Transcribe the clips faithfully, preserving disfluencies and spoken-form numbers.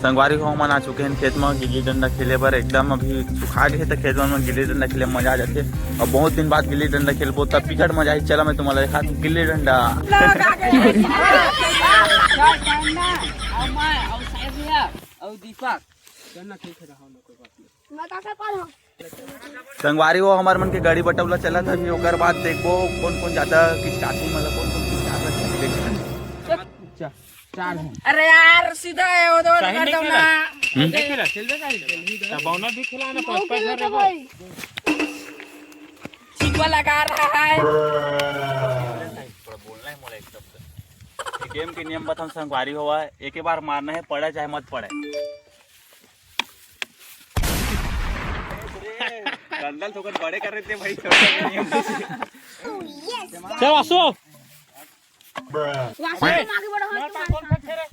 संगवारी हो, हमन आ चुके हैं खेत में गिल्ली डंडा खेले बर। एकदम अभी सुखा गए तो खेत में गिल्ली डंडा खेले में मजा आ जाते। और बहुत दिन बाद गिल्ली डंडा खेलबो, तब बिकट मजा आई। चला, मैं तुम्हारा दिखा दूं गिल्ली डंडा। संगवारी हो, हमार मन के गाड़ी बटौला चलत हवे, ओकर बाद देखबो कौन कौन ज्यादा किचकाथे, मतलब कौन कौन किचकाथे, देखबो। चार है। अरे यार, सीधा है वो तो साहिल नहीं खेला? ना। हम्म? नहीं खेला, खेल दे साहिल। तब बौना भी खेला ना, पाँच पाँच घर है वो। भाई। चिकवा लगा रहा है। थोड़ा बोलना है मोला एकदम से। ये गेम के नियम बताऊं संगवारी हो, एक ही बार मारना है, पड़े चाहे मत पड़े। दंदल थोकन बड़े कर रहे थे भाई, छोटे के नियम। चल वासु। वासु, तुम आगे बढ़ो, हम तुम्हारे साथ हैं।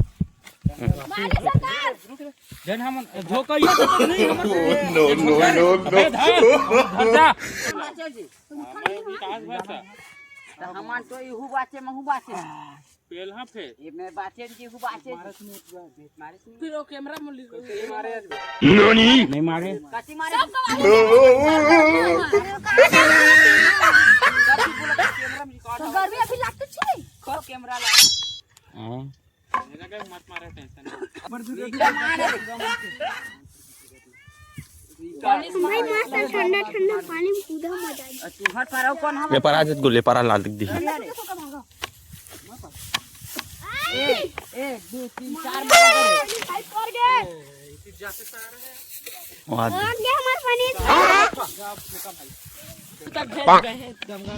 मारिए सरकार। जन हम झोंका ये तो नहीं, हम नो, नो, नो, नो। अबे धर, धर जा। तुम खा लो, हाँ? विकास भाषा। तो हमार तो इहू बाचे, महू बाचे। पेलहा फेर। ये मैं बाचे जी, हूँ बाचे जी। मारे सुनो, मारे सुनो। फिर वो कैमरा में लिख, मारे। नहीं मारे। कति मारे? तो गर्मी अभी लागतो छे। करो कैमरा ला। हाँ। मेरा क्या मत मारे, टेंशन। नीचे मारे। भाई, मस्त ठंडा ठंडा पानी में कूदा, मजा आ गया। तुहर पर कौन हम? ले पर आ, जत गो, ले पर आ, लाल दिख दी। अरे, अरे। एक, एक, दो, तीन, चार मार दे। भाई, पड़ गए। वाह। पड़ गया हमारा पानी।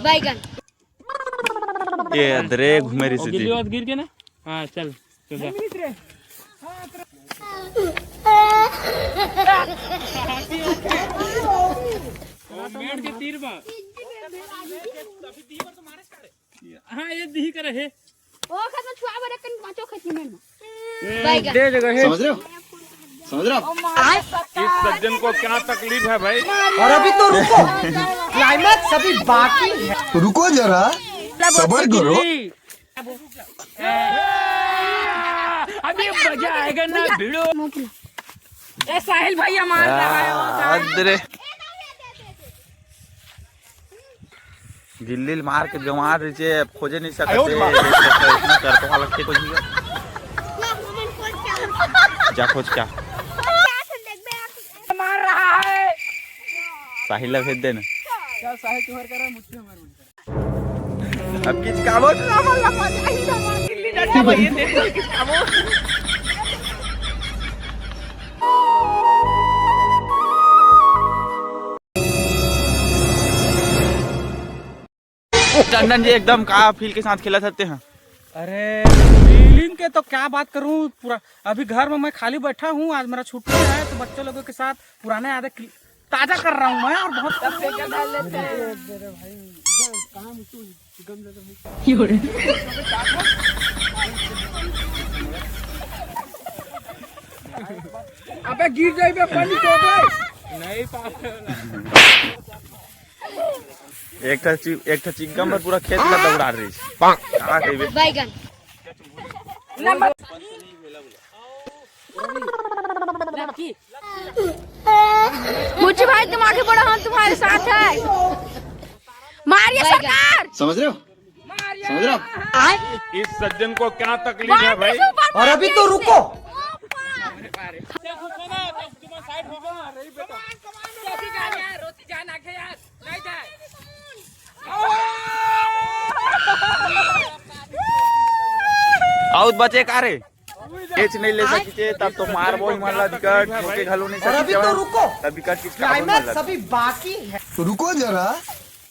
बैगन। ये अदरे घूमे रही और गिल्ली थी। बात गिर के ना। हाँ, चल, चल जा। वो मेड़ के तीर बा। हाँ, ये दिही करे है। ओ, खेत में छुआ बरे कन पाँचों खेत में। ए, बैगन। दे जगह है। समझ रहे हो? समझ रहे हो आप? इस सज्जन को क्या तकलीफ है भाई? और अभी तो रुको, क्लाइमैक्स अभी बाकी है। रुको जरा, सबर करो। अभी मजा आएगा ना भिड़ो। ए साहिल भैया मार रहा है वो साहिल। अदरे। गिल्ली ल मार के गंवा दीजिए, अब खोजे नहीं सकते। इतना करतवा लगते कुछ भी। जा खोज क्या? मार रहा है। साहिल ला भेज देना। क्या साहिल तुम्हारे कर रहा है, मुझसे हमारे मन कर। अब किचकावो ना, मल्ला मजा ही ना, गिल्ली डंडा में ये देखो किचकावो। टंडन जी एकदम का फील के साथ खेलत हते हैं। अरे, फीलिंग के तो क्या बात करूं, पूरा अभी घर में मैं खाली बैठा हूं, आज मेरा छुट्टी है तो बच्चों लोगों के साथ पुराने यादें क्रि-, ताजा कर रहा हूं मैं। और बहुत अबे गिर जाइबे, पानी तो बे। नहीं पावे। एक ठा चि-, एक ठा चिक्कम में पूरा खेत ला दौड़ा रही। का कहिबे? बैगन। नंबर। मुझे भाई, तुम आगे बढ़ो, हम तुम्हारे साथ है। मारिए बैगन। सरकार। समझ रहे हो? समझ रहे हो आप? इस सज्जन को क्या तकलीफ है भाई? और अभी तो रुको। आउत बचे का रे? कैच नहीं ले सकिचे, तब तो मारबो ही मन ला बिकट, ओके घलो नहीं और अभी सकिचे तो बा। रुको। तब बिकट किस का मन क्लाइमैक्स ला। अभी बाकी है। तो रुको जरा,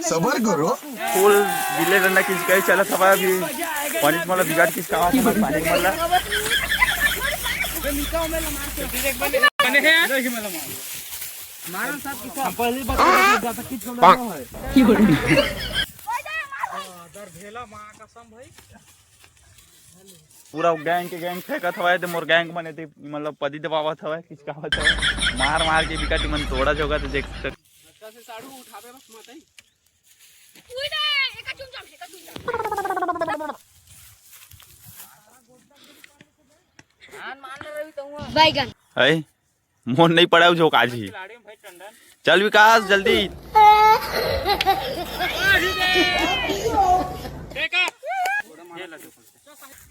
सबर करो। फुल गिल्ली डंडा किचकाई चलत हवा अभी। पानी मन ला बिकट किचकावत हवा, पानी मन ला। हम पहले ही बता देते, ज्यादा किच का लगा है। पूरा गैंग के गैंग फेंकत हवय, ते मोर गैंग मन एती, मतलब, पदी दबावत हवय, किचकावत हवय, मार मार के बिकट मन तोड़ा जोगा, तो देख सकते। अच्छा से साड़ू उठावे बस मत आई। उई दे, एका चुम चुम, एका चुम चुम। बैगन। है, मोर नहीं पड़ा झोंका जी। चल विकास, जल्दी।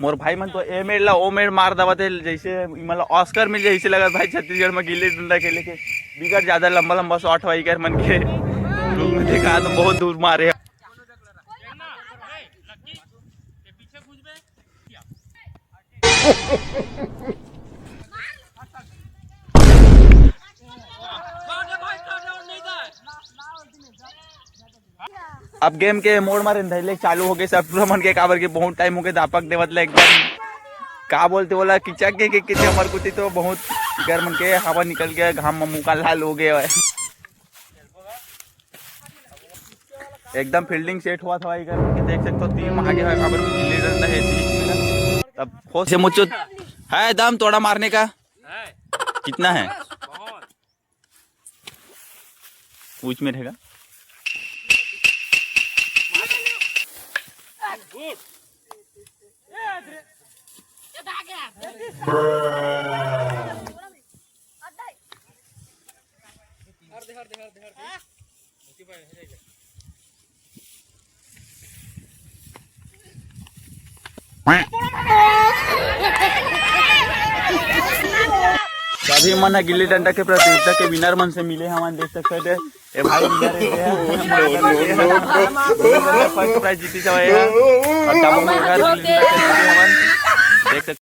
मोर भाई मन तो ए मेड़ ला ओ मेड़ मार दवत हे, जैसे इमन ला ऑस्कर मिल जाए, ऐसे लगत भाई। छत्तीसगढ़ में गिल्ली डंडा खेले के बिकट ज्यादा लंबा लंबा शॉट हुआ इकर मन के। लोग में देखा तो बहुत दूर मारे। अब गेम के मोड़ मारे धैले चालू हो गए सब टूरा मन के, काबर के बहुत टाइम हो गए दापक देवत ले एकदम, का बोलते बोला, किचक के, के किचे हमर कुती तो बहुत गर्म के हवा निकल गया, घाम में मुंह का लाल हो गया है। एकदम फील्डिंग सेट हुआ था भाई, करके देख सकते हो। तीन आगे है, काबर गिल्ली डंडा है तीन। तब हो से मुचुत है दम थोड़ा मारने का। कितना है? ऊंच में रहेगा। सभी मन ह गिल्ली डंडा के प्रतियोगिता के विनर मन से मिले हमन, देख सकते हैं। ए भाई, विनर है, ये है। फर्स्ट प्राइज जीती जावे है। और डबल में घर गिल्ली डंडा के जीते हमन, देख सकते